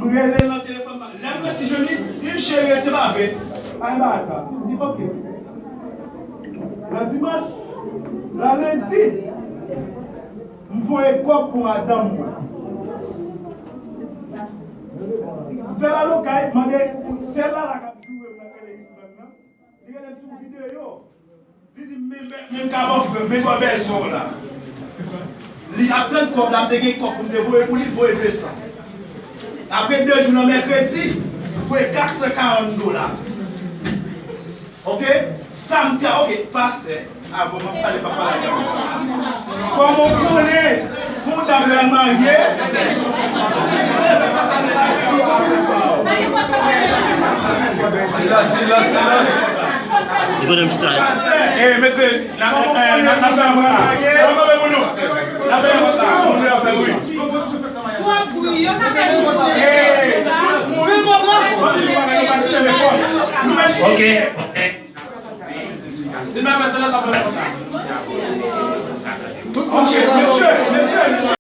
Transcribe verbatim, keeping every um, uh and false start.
Rele nan telefòn, lè m resi jwenn li, di m cheri, se pa vre. Ay, ba sa. M di, oke. Nan dimanch, nan lendi, m voye kòb pou madanm mwen. M fè la lokay, mande sèl la la k ap joure m nan Elexland nan. Li rele m sou videyo. Li di m, men, men, men m ka bò frè, men bò bèlsè w la. Li ap tann kòb la, m te gen kòb pou m te voye pou li, voye de san. Apre de jou nan mèkredi, voye kat san karant dola. Oke? Samdi a, oke, pastè, avan m ap pale, m ap pale avè w. Kòman w konnen pou w ta pral marye? Silans, silans, silans. Li konnen m style. Pastè, eh, mesye, n a, n a, n a, n a fè yon konsa. N a fè pou nou. N a fè yon konsa. Moun yo fè wi. Eh, tout moun. Ok, ok. Ok, mesye, mesye.